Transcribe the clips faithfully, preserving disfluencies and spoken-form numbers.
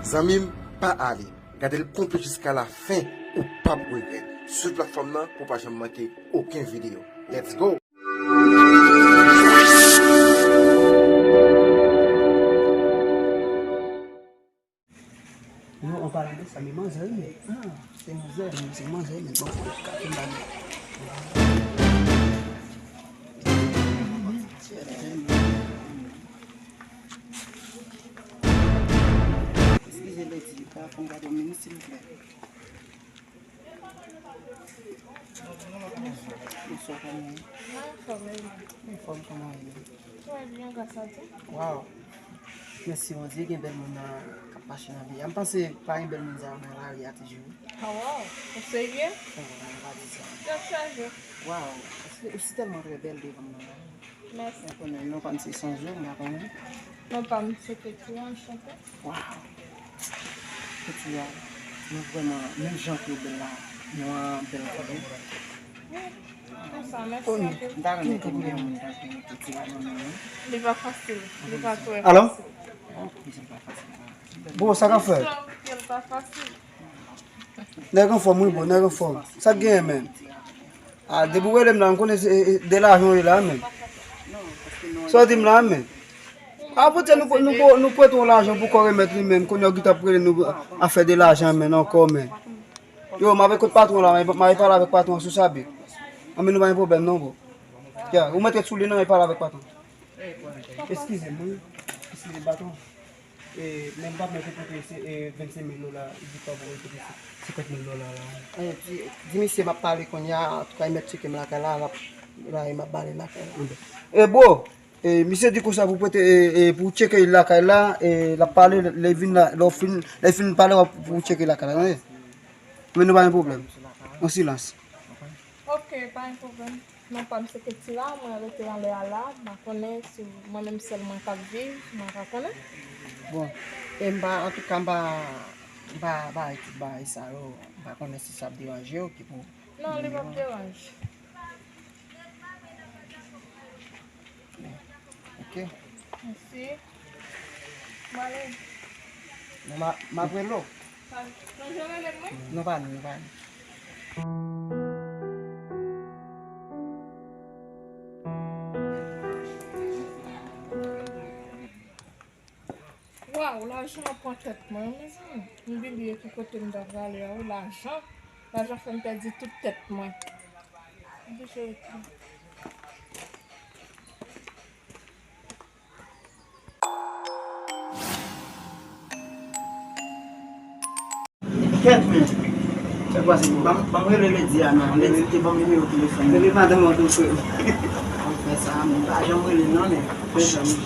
Zanmi m, pa ale. Gade l konplit jiska la fen, ou p ap regrèt. Swiv platfòm nan pou w pa janm manke okenn videyo. Let's go! Non, an palan de sa, men manzè wi, men. Ah, se manzè, men se manzè, men bon, ka tou bagay. Eskize, Lady, pa fè m gade yon minit, silvouplè. Bonswa, kòman w ye? Mwen anfòm, e ou? Mwen anfòm, kòman w ye? Trè byen, gras a Dye. Waw! Mèsi Bondye, gen bèl moun nan k ap mache nan vi a. M panse pa gen bèl moun sa yo nan lari a toujou. Ah, waw! Ou serye? Oh, mwen pa di sa. Tèt chaje. Waw! Ou si, ou si tèlman trè bèl devan m nan la. Mèsi. Mwen konnen non pa m se Sanjou, m pa konnen. Non pa m se Ketty, anchante. Waw! Ketty a, nou vrèman, menm jan ke w bèl la, nou an bèl tou. Wi, konsa, mèsi anpil. M ta renmen ke m gen yon moun tankou Ketty la nan men mwen. Li pa fasil, li pa trè fasil. Alo? Bro, sa k ap fèt? Li pa fasil. Nèg anfòm wi bro, nèg anfòm. Sa k genyen, menn? Ah, depi w rele m la, m konnen se, e, e, de lajan w ye la, menn. Sa w di m la, menn? Ah, poutèt nou, nou, nou, nou prete w lajan pou kò remèt li menm, kounye a w gentan ap rele nou afè de lajan, menn, ankò, menn. Yo, m avèk kot patwon la, m al pale avèk patwon sou sa bit. Anben, nou pa gen pwoblèm, non, bro. Ya, ou mèt ret sou li, non, e pale avèk patwon. Eskize m, wi. Eskize m, patwon. E, men m pa mèt pote se, e, vennsenk mil dola, li di pa pou pote se senkant mil dola la. E, di, di misye m ap pale kounye a, antouka, li mèt tcheke m lakay la, l ap, la, m ap ba li lakay la. E, bro, e, misye di konsa pou pote, e, e, pou tcheke l lakay la, e, l ap pale, lè l vin la, lè w fin, lè l fin pale, w ap pou tcheke l lakay la, tande? Men nou pa gen pwoblèm. An silans. Ok, pa gen pwoblèm. Non pa m se Ketty la, mwen rete anlè a la, m pa konnen si mwen menm sèl mwen k ap viv, mwen pa konnen. Bon, e m pa, antouka, m pa, m pa bay tout bagay sa yo, m pa konnen si sa ap deranje w ki pou. Non, li p ap deranje. Ok. Mèsi. M ale. Non, m a, m ap rele w. Pa, nou jwenn rele m, wi? Non, pa nou, non, pa nou. Waw, lajan an pran tèt mwen, wi, mezanmi. M bliye ki kote m ta prale a, wi, lajan. Lajan fè m pèdi tout tèt mwen. M oblije rete. Kèt, men. Sa k pase, bro? Ban m, ban m rele Lady a non. Lady te ban m nimewo telefòn li. Rele madanm ou tou, frè. Ban m fè sa, men m pa janm rele l non, men. Fè sa, men.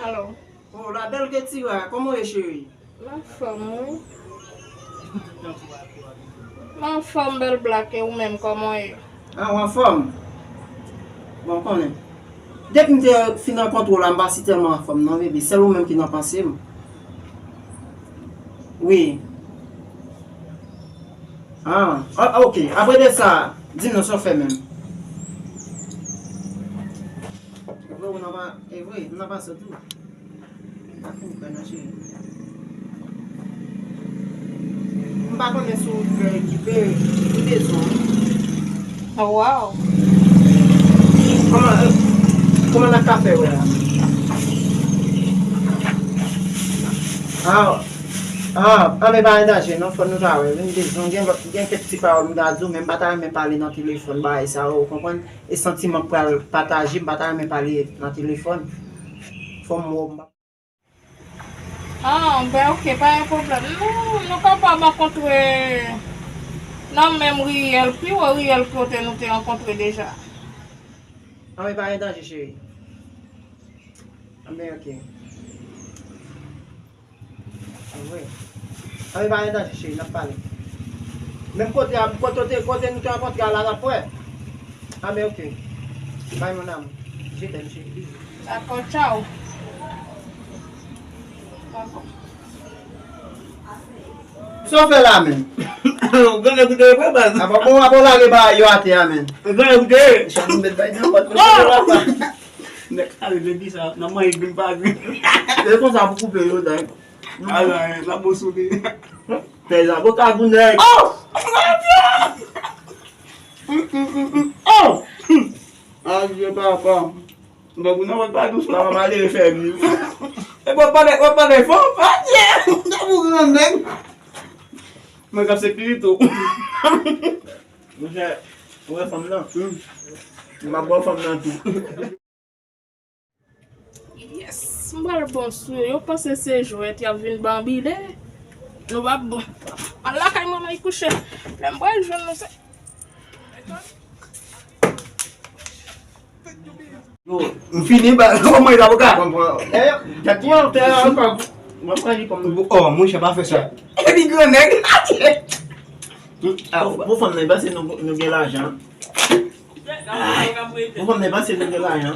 Alo. Oh, la belle Ketty, kòman w ye, cheri? M anfòm, wi. M anfòm, bèl blak, e ou menm, kòman w ye? Ah, w anfòm? Bon, w konnen. Depi m te fin rankontre w la, m pa si tèlman anfòm, non, bebe. Sèl ou menm ki nan panse m. Wi. Ah, ah, ok. Apre de sa, di m non, sa w fè menm? Vre, ou nan pa, e vre, m nan panse w tou. Pa fin kwè nan cheri. M pa konnen si w trè okipe, m bezwen w. Oh, wow. Kòman, eh, kòman n ap ka fè wè la? Ah, ah, ah, men pa gen danje, non, fò nou ta wè. M bezwen, gen lòt, gen kèk ti pawòl m ta di w, men m pa ta renmen pale nan telefòn, bagay sa yo, ou konprann? E santiman k pral pataje, m pa ta renmen pale nan telefòn. Fò m wè w, m pa Ah, ben, ok, pa gen pwoblèm. Nou, nou kapab rankontre nan menm riyèl, pi wo riyèl kote nou te rankontre deja. Ah, men pa gen danje, cheri. Ah, men, ok. Ah, wi. Ah, men pa gen danje, cheri, n ap pale. Menm kote a, kote, kote nou te rankontre a la, n ap wè. Ah, men, ok. Bye, mon amour. Je t'aime, chérie. Bizou. Dakò, tchaw. Dakò. Sa w fè la menm? Ou konnen koute yo vre baz. Apa bon, apa w lage bagay yo atè a menm? Ou konnen koute yo. Chan nou met bay nan pòt nou la. Nèg ale depi sa, nan manje grenn pa grenn. E konsa pou koupe yo, dèk. Ala, la bon sou li. Fè zaboka gou nèg. Oh! Mon Dieu! Mm, mm, mm, mm. Oh! Adye papa. Bon, pou nan wòt pa dous la, mwen ale fè mi. E wòt pa dè, wòt pa dè fò, adye! Nan pou gran nèg. Mwen kap se pirito. Monchè, ou wè fanm nan? M ap ba w fanm nan tou. Yes, m pral bon sou yo. Yo panse se jwèt, y ap vin banbile. Nou p ap bon. Al lakay manman y kouche. Lè m pral jwenn nou se. Yo, m fini ba, kòman e zaboka? Konpran. Eh, gad yon tè ankò. Mwen pran li kòm. Oh, monchè, pa fè sa. Epi gran nèg. Ah, pou fanm nan, li panse nou, nou gen lajan. Ay, pou fanm nan, li panse nou gen lajan.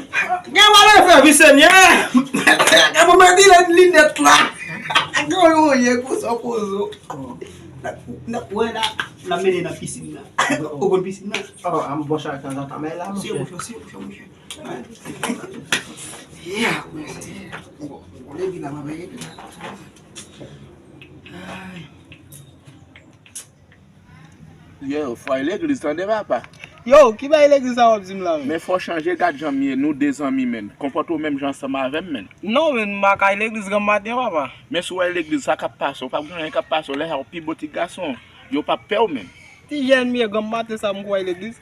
Gen wale fè vi, Senyè. Gen pou mwen di lè linèt la. Gen yon ye pou sa pozo. N ap wè la, l ap mennen nan pisin nan. Ou konn pisin nan? Oh, a m bon chak tanzantan, men la, monchè. Siye, monchè, siye, monchè, monchè. Yeah, mèsi. Bon, bon, lebi la, mwen veye. Ay. Yo, fò al legliz, tande, papa. Yo, ki bagay legliz sa w ap di m la, menm? Men fò chanje, gad jan m ye, nou de zanmi, menm. Konpòte w menm jan ansanm avè m, menm. Non, menm, m pa ka al legliz granm maten, papa. Men si w al legliz, sa k ap pase w? Pa gen anyen k ap pase w, lè sa w pi bo ti gason. Yo p ap pè w, menm. Ti jèn m ye, granm maten sa m kou al legliz.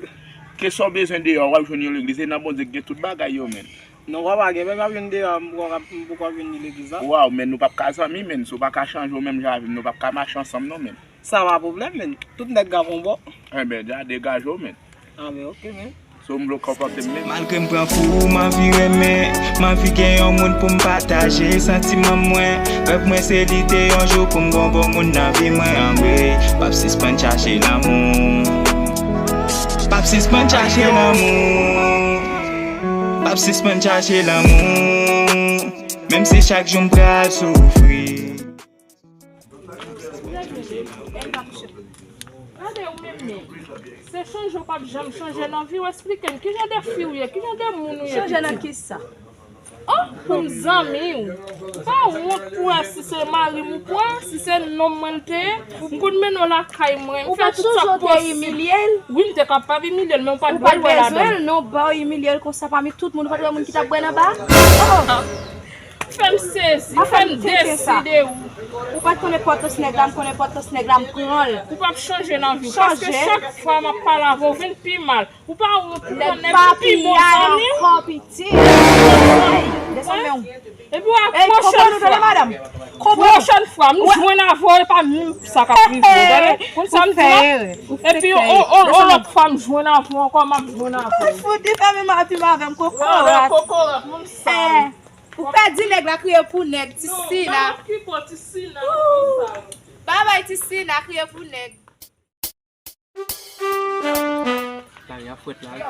Ke sa w bezwen deyò, w ap jwenn yo legliz, e nan Bondye k gen tout bagay yo, menm. Non, papa, gen menm ap vin deyò, m poko ap, m poko ap vin legliz la. Waw, men nou p ap ka zanmi, menm. Si w pa ka chanje w menm jan avè m, nou p ap ka mache ansanm, non, menm. Sa pa pwoblèm, menm. Tout nèg ka fè yon bò. Enben, dja degaje w, menm. Ah, men oke, menm. So m vle w konpòte m menm. Malgre m pran kou, m anvi renmen, m anvi gen yon moun pou m pataje santiman mwen. Rèv mwen se lite yon jou pou m gon bon moun nan vi mwen, anmwey. P ap sispann chache lanmou. P ap sispann chache lanmou. P ap sispann chache lanmou. Menm si chak jou m pral soufri. Gade ou menm menm. Se chanje w p ap janm chanje nan vi w. Esplike m, ki jan de fi w ye? Ki jan de moun ou ye? Chanje nan kisa? Oh, pou m zanmi w. Pa wont pou wè si se mari m ou pran, si se nonm mwen l te ye. M konn mennen w lakay mwen. M fè tout sa k posib. Ou pa t sonje w te imilye l? Wi, m te kapab imilye l, men w pa t dwe wè ladan l. Ou pa t bezwen l, non, ba w imilye l konsa pami tout moun, ou pa t wè moun ki t ap bwè nan ba? Oh! Fè m sezi, fè m deside wi. Ou pa t konn enpòtans nèg la, m konn enpòtans nèg la, m pran l. Ou p ap chanje nan vi w, paske chak fwa m ap pale avè w, vin pi mal. Ou pa wont pou wè nèg ki pi bon zanmi w? Nèg pa pi mal ankò, pitit. Hey, desann men w. Epi w a pwochèn fwa. Pwochèn fwa, m jwenn avè w, e pa menm sa k ap rive w, tande? Konn sa m di la? Epi yon lòt fwa, m jwenn avè w ankò, m ap jwenn avè w. Ou fout di fèmen maten m avè m, kokorat. Kokorat, moun sal. Ou pèdi nèg la, kriye pou nèg, ti Sina. Non, pa okipe w, ti Sina, moun sal. Babay, ti Sina, kriye pou nèg. Lari a frèt la wi.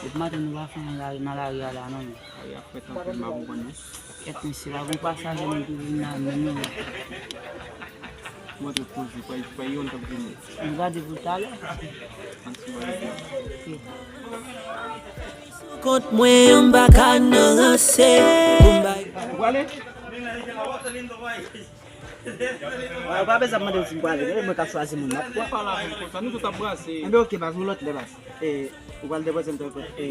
Depi maten nou pa fè anyen nan lari a la non. Lari a frèt anpil, m pa konprann non. Kèt mesye la, gon pasaje nou ki vin la menm non. Montre poze, pa, pa yon k ap vini. Nou gade pou talè. Ann ti wè. Ok. Kont mwen, m pa ka nan ranse. Pou m bay. Ou prale? Ou pa bezwen ap mande m si m prale, se mwen k ap chwazi moun m ap pran. Ou pale avè m konsa, nou tout ap brase. Enben, oke, baz, yon lòt lè, baz. E, ou pral depoze m tankou, e,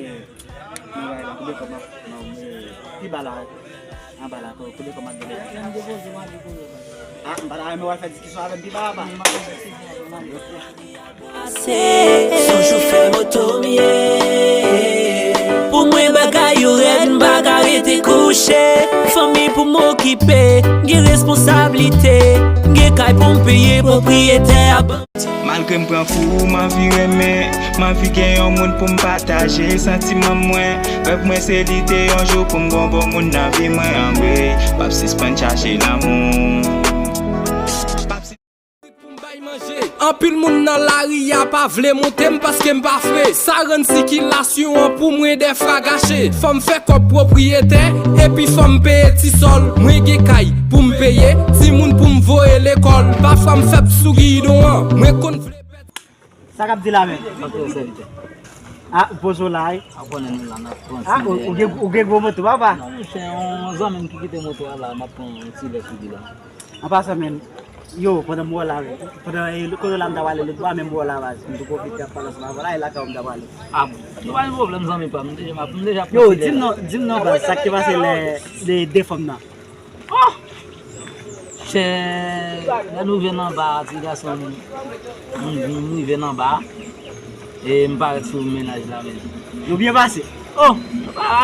nan bagay la, kote kòb m ap, nan, e, pi ba la, anba la, kote kòb m ap depoze. Lè m depoze, m a depoze, baz. Ah, m pa ta renmen w al fè diskisyon avè m pi ba a, pa. Pase, sonj ou fè moto m ye. Pou mwen bagay yo rèd, m pa ka rete kouche. Fanmi pou m okipe, m gen responsablite. M gen kay pou m peye, pwopriyetè a ban. Malgre m pran kou, m anvi renmen, m anvi gen yon moun pou m pataje santiman mwen. Rèv mwen se lite yon jou pou m gon bon moun nan vi mwen, anmwey. P ap sispann chache lanmou. Pou m bay manje. Anpil moun nan lari a pa vle monte m paske m pa fre. Sa rann sikilasyon an pou mwen dèfwa gache. Fò m fè kòb pwopriyetè, epi fò m peye ti sòl. Mwen gen kay pou m peye, timoun pou m voye lekòl. Pafwa m fèb sou gidon an, mwen konn vle pèdi. Sa k ap di la menm? Sa k ap di la menm? Ah, pozo la, wi. A konnen nou la, n ap pran ti lè. Ah, ou gen, ou gen gwo moto, papa? Non, monchè, yon zanmi m ki kite moto a la, m ap pran yon ti lè sou li la. An pasan, men, yo, pandan m wè w la, pandan, eh, kote la m ta prale lòt bò, men m wè w la, baz. M tou pwofite ap pale ansanm avè w la, e lakay ou m ta prale. Ah bon, nou pa gen pwoblèm, zanmi pa m, m deja, m deja pran ti lè la. Yo, di m non, di m non, baz, sa k te pase lè, de, de fanm nan? Oh! Chè, lè nou vin anba a, ti gason, m, m, m rive nan ba a, e m parèt sou mennaj la, men. Nou byen pase. Oh!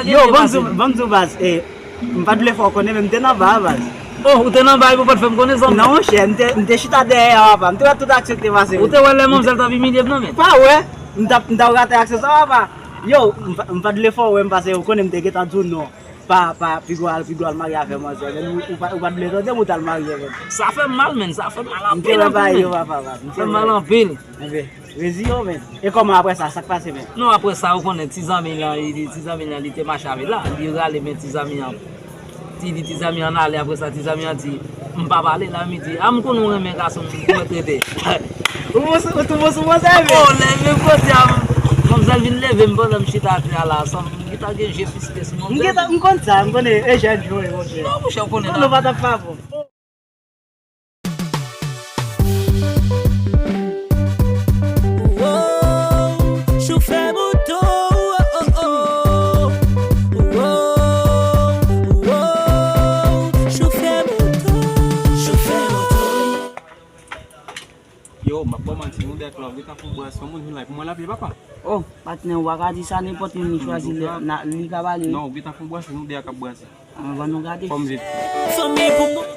Yo, ban m di w, ban m di w, baz, e, m pa t vle fè w konnen, men m te nan ba a, baz. Oh, ou te nan ba a, epi ou pa t fè m konnen, zanmi? Non, monchè, m te, m te chita dèyè a, papa. M te wè tout aksyon ki te pase. Ou te wè lè manmzèl t ap imilye m nan, men? Pa wè, m t ap, m t ap rate aksyon sa, papa. Yo, m pa, m pa t vle fè w wè m pase, ou konnen m te gentan di w non. Pa, pa, pi gwo al, pi gwo al marye avè manzè, men ou, ou pa, ou pa t vle tande m ou t al marye, men. Sa fè m mal, men, sa fè m mal anpil, anpil, men. M te wè bagay yo, papa, papa. Sa fè m mal anpil. Enben, reziye w, men. E kòman apre sa, sa k pase, men? Non, apre sa, ou konnen, ti zanmi lan, li, li, ti zanmi lan, li te mache avè l la. Li rale men ti zanmi an. Li di ti zanmi an ale, apre sa, ti zanmi an di, m pa pale, la, li di, a, m konnen w renmen gason, m pou mwen trete. Ou bon sou, ou tou bon sou manzè, men. Oh, lè menm kote a, manmzèl vin leve m pandan m chita atè a la, sanm, m gentan gen je fiske sou manmzèl. M gentan, m konn sa, m konnen e jèn yo ye, monchè. Non, monchè, ou konnen. Non, la. Nou pa t ap pa bon. Wow, chofè moto, oh, oh, oh. Wow, wow, chofè moto, chofè moto. Yo, m ap ba w manti, nou de ak la, ou gentan fon bwase, yon moun vin la, epi mwen lapye, papa. Oh, patnè, ou pa ka di sa, nenpòt moun li chwazi, li, na, li ka pale. Non, ou gentan fon bwase, nou de ak ap bwase. An, ban nou gade. Fò m vin. Fanmi pou mwen.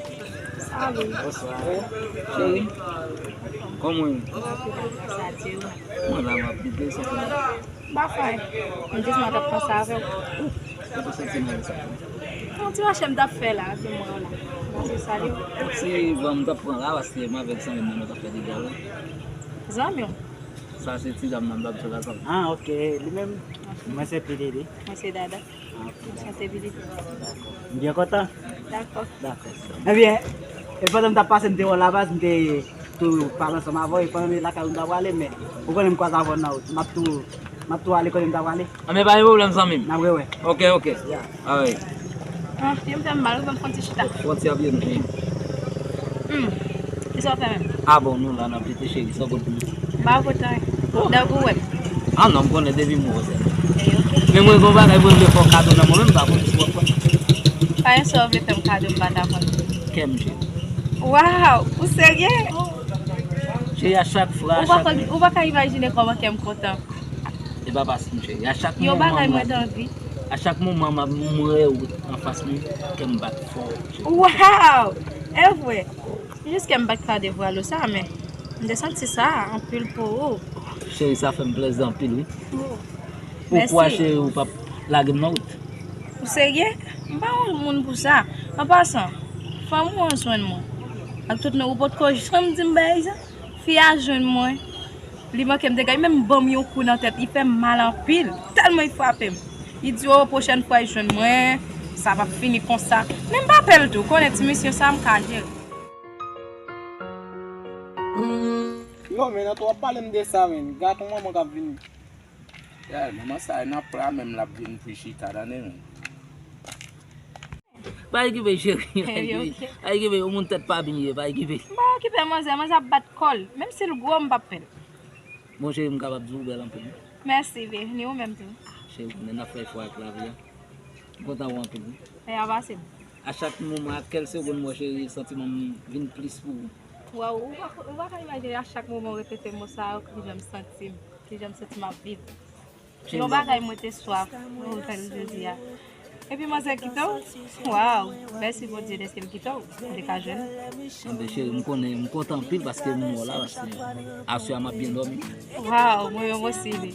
Salut. Bonswa. Cheri. Kòman w ye? Sa di w. Mwen la, m ap viv, sa fè. M pa fè anyen. M jis mwen t ap panse avè w. Ou te santi m sa? Yon ti mache m t ap fè la, epi m wè w la. Mwen se salye w. Se bon, m t ap pran la, paske mwen avèk zanmi m nan, nou t ap fè dega la. Zanmi w? Sa se ti dam nan, m t ap di w la, zanmi. Ah, ok. Li menm? Ok. Mwen se Pilili. Mwen se Dada. Ah, ok. Anchante, Billy. Dakò. M byen kontan. Dakò. Dakò. Ebyen, e pandan m t ap pase, m te wè w la baz, m te tou pale ansanm avè w, e pandan m te lakay ou m t ap prale, men ou konnen m kwaze avè w nan wout. M ap tou, m ap tou ale kote m t ap prale. Anben, pa gen pwoblèm, zanmi m. N ap rewè. Ok, ok. Yeah. Alright. Ah, pye m fè m mal, wi, ban m pran ti chita. Fwontyè a byen di. Hmm. Kisa w fè menm? Ah bon, nou la, n ap pete cheri, sa w pot pou nou? M pa pot anyen. Oh. Dèk ou wè m. Ah non, m konnen depi m wè w sèlman. Eh, ok. Men mwen gen yon bagay mwen vle fè w kado nan mwen menm, m pa konn si w ap pran. Pa gen sa w vle fè m kado m pa ta pran. Kè m, cheri. Waw, ou serye? Cheri, a chak fwa, a chak... Ou pa ka, ou pa ka imajine kòman kè m kontan. E pa paske m cheri. A chak moman... Yon bagay mwen t anvi. A chak moman m ap, m wè w anfas mwen, kè m bat fò, cheri. Waw! E vre? Jis kè m bat pa devwale w sa, men m te santi sa anpil pou ou. Cheri, sa fè m plezi anpil, wi. Oh. Poukwa, cheri, ou p ap lage m nan wout? Ou serye? M pa yon moun pou sa. An pasan, fanm ou an jwenn mwen. Ak tout non, ou potko janm di m bagay sa. Fi a jwenn mwen. Li manke m dega, li menm ban m yon kou nan tèt, li fè m mal anpil. Tèlman li frape m. Li di, o, pwochèn fwa li jwenn mwen, sa p ap fini konsa. Men m pa pè l tou, konnen ti misyon sa m ka jere. Yo, men nan twò pale m de sa, men. Gato manman k ap vini. Ya, manman sa, nan pla menm l ap vin pou chita, tande, men. Pa okipe, cheri. Pa okipe. Pa okipe, yon moun tèt pa byen ye, pa okipe. M pa okipe manzè, manzè ap bat kò l. Menm si l gwo, m p ap pè l. Bon, cheri, m kapab di w bèl anpil. Mèsi, baby. Ni ou menm tou. Cheri, konnen n ap fè efò ak lavi a. M kontan wè w anpil, wi. Lè a pase m. A chak moman, a kèl segonn, mwen, cheri, santiman m vin plis pou ou. Waw, ou pa, ou pa ka imajine a chak moman w repete mo sa yo, kijan m santi m, kijan m santi m ap viv. Yon bagay mwen te swaf, mwen fè l jodi a. Epi manzè kite w? Waw, mèsi Bondye dèske l kite w, m te ka jwenn ou. Anben cheri, m konnen, m kontan anpil paske m wè w la, paske aswè a m ap byen dòmi. Waw, mwen menm osi wi.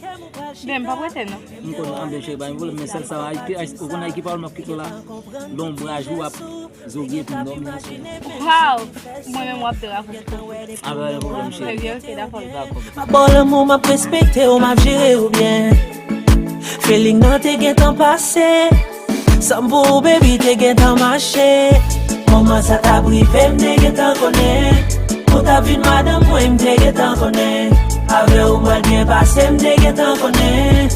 Men m p ap rete non. M konnen, anben cheri, pa gen pwoblèm, men sèl sa, ou konn a ki pawòl m ap kite w la? Lonbraj ou ap Zougye pou m dòmi ansanm. Waw! Mwen menm w ap dòmi avè m. A, pa gen pwoblèm, cheri. Ebyen, ok, dakò. Dakò. M ap ba w lanmou, m ap respekte w, m ap jere w byen. Feeling nan te gentan pase. Sa m pou ou, baby, te gentan mache. Moman sa t ap rive, m te gentan konnen. Ou t ap vin madanm mwen, m te gentan konnen. Avè w, m pral byen pase, m te gentan konnen.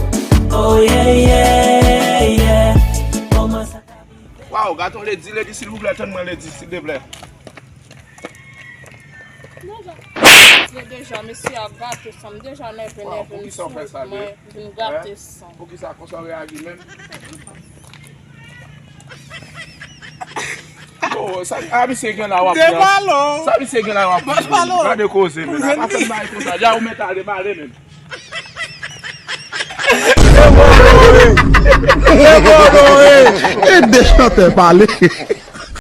Oh yeah, yeah, yeah. Kòman sa ka rive? Waw, gato Lady, Lady, silvouplè, tann mwen, Lady, silvouplè. Mesye, deja, mesye ap gate san m. Deja nève, nève m sou wout mwen, vin gate san m. Poukisa konsa w reyaji menm? Oh, sa a misye gen la w ap di an? Sa misye gen la w ap di? Gade koze, men. Pa fè m bagay konsa. Dja ou mèt ale, m ale, men. E de chantè pale.